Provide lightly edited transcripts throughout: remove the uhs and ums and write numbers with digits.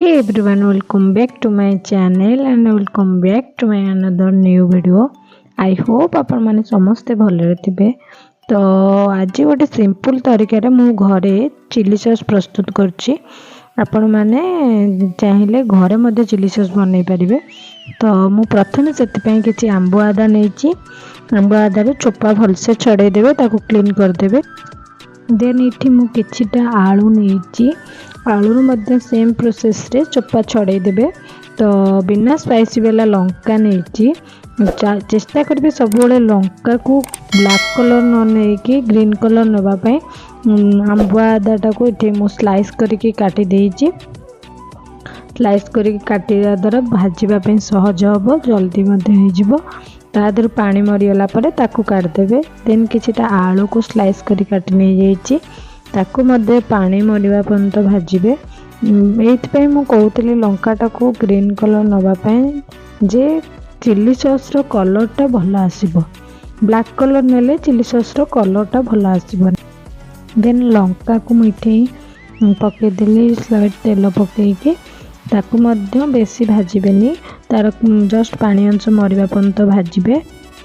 Hey everyone, welcome back to my channel and welcome back to my another new video. I hope ଆପଣମାନେ ସମସ୍ତେ ଭଲରେ ଥିବେ। ତ ଆଜି ଗୋଟେ ସିମ୍ପଲ୍ ତରିକାରେ ମୁଁ ଘରେ ଚିଲି ସସ୍ ପ୍ରସ୍ତୁତ କରୁଛି। ଆପଣମାନେ ଚାହିଁଲେ ଘରେ ମଧ୍ୟ ଚିଲି ସସ୍ ବନେଇ ପାରିବେ। ତ ମୁଁ ପ୍ରଥମେ ସେଥିପାଇଁ କିଛି ଆମ୍ବ ଅଦା ନେଇଛି। ଆମ୍ବ ଅଦାରୁ ଚୋପା ଭଲସେ ଛଡ଼େଇ ଦେବେ, ତାକୁ କ୍ଲିନ୍ କରିଦେବେ। ଦେନ୍ ଏଠି ମୁଁ କିଛିଟା ଆଳୁ ନେଇଛି। ଆଳୁରୁ ମଧ୍ୟ ସେମ୍ ପ୍ରୋସେସ୍ରେ ଚୋପା ଛଡ଼େଇ ଦେବେ। ତ ବିନା ସ୍ପାଇସି ବାଲା ଲଙ୍କା ନେଇଛି। ଚେଷ୍ଟା କରିବେ ସବୁବେଳେ ଲଙ୍କାକୁ ବ୍ଲାକ୍ କଲର୍ ନ ନେଇକି ଗ୍ରୀନ୍ କଲର୍ ନେବା ପାଇଁ। ଆମ୍ବ ଅଦାଟାକୁ ଏଠି ମୁଁ ସ୍ଲାଇସ୍ କରିକି କାଟି ଦେଇଛି। ସ୍ଲାଇସ୍ କରିକି କାଟିବା ଦ୍ୱାରା ଭାଜିବା ପାଇଁ ସହଜ ହେବ, ଜଲ୍ଦି ମଧ୍ୟ ହେଇଯିବ। ତା ଦେହରୁ ପାଣି ମରିଗଲା ପରେ ତାକୁ କାଢ଼ିଦେବେ। ଦେନ୍ କିଛିଟା ଆଳୁକୁ ସ୍ଲାଇସ୍ କରି କାଟି ନେଇଯାଇଛି, ତାକୁ ମଧ୍ୟ ପାଣି ମରିବା ପର୍ଯ୍ୟନ୍ତ ଭାଜିବେ। ଏଇଥିପାଇଁ ମୁଁ କହୁଥିଲି ଲଙ୍କାଟାକୁ ଗ୍ରୀନ୍ କଲର୍ ନେବା ପାଇଁ ଯେ ଚିଲି ସସ୍ର କଲର୍ଟା ଭଲ ଆସିବ। ବ୍ଲାକ୍ କଲର୍ ନେଲେ ଚିଲି ସସ୍ର କଲର୍ଟା ଭଲ ଆସିବନି। ଦେନ୍ ଲଙ୍କାକୁ ମୁଁ ଏଠି ପକାଇଦେଲି ସ୍ଲାଇଟ୍ ତେଲ ପକାଇକି। ତାକୁ ମଧ୍ୟ ବେଶୀ ଭାଜିବେନି, ତା'ର ଜଷ୍ଟ ପାଣି ଅଂଶ ମରିବା ପର୍ଯ୍ୟନ୍ତ ଭାଜିବେ।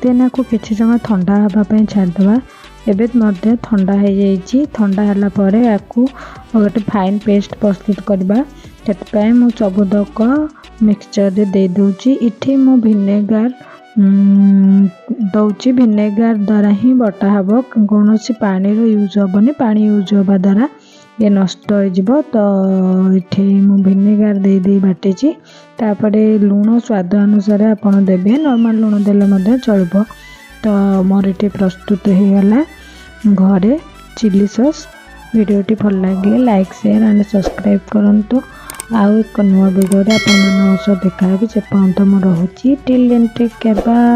ଦେନ୍ ଆକୁ କିଛି ସମୟ ଥଣ୍ଡା ହେବା ପାଇଁ ଛାଡ଼ିଦେବା। ଏବେ ମଧ୍ୟ ଥଣ୍ଡା ହେଇଯାଇଛି। ଥଣ୍ଡା ହେଲା ପରେ ଆକୁ ଗୋଟେ ଫାଇନ୍ ପେଷ୍ଟ ପ୍ରସ୍ତୁତ କରିବା। ସେଥିପାଇଁ ମୁଁ ସବୁତକ ମିକ୍ସଚରରେ ଦେଇଦେଉଛି। ଏଠି ମୁଁ ଭିନେଗାର ଦେଉଛି। ଭିନେଗାର ଦ୍ୱାରା ହିଁ ବଟା ହେବ, କୌଣସି ପାଣିର ୟୁଜ୍ ହେବନି। ପାଣି ୟୁଜ୍ ହେବା ଦ୍ୱାରା ଇଏ ନଷ୍ଟ ହେଇଯିବ। ତ ଏଠି ମୁଁ ଭିନେଗାର ଦେଇ ଦେଇ ବାଟିଛି। ତାପରେ ଲୁଣ ସ୍ୱାଦ ଅନୁସାରେ ଆପଣ ଦେବେ, ନର୍ମାଲ୍ ଲୁଣ ଦେଲେ ମଧ୍ୟ ଚଳିବ। ତ ମୋର ଏଠି ପ୍ରସ୍ତୁତ ହେଇଗଲା ଘରେ ଚିଲି ସସ୍। ଭିଡ଼ିଓଟି ଭଲ ଲାଗିଲେ ଲାଇକ୍, ସେୟାର ଆଣ୍ଡ ସବସ୍କ୍ରାଇବ୍ କରନ୍ତୁ। ଆଉ ଏକ ନୂଆ ଭିଡ଼ିଓରେ ଆପଣମାନଙ୍କ ସହ ଦେଖାହେବି, ସେ ପର୍ଯ୍ୟନ୍ତ ମୁଁ ରହୁଛି। Till then take care, bye.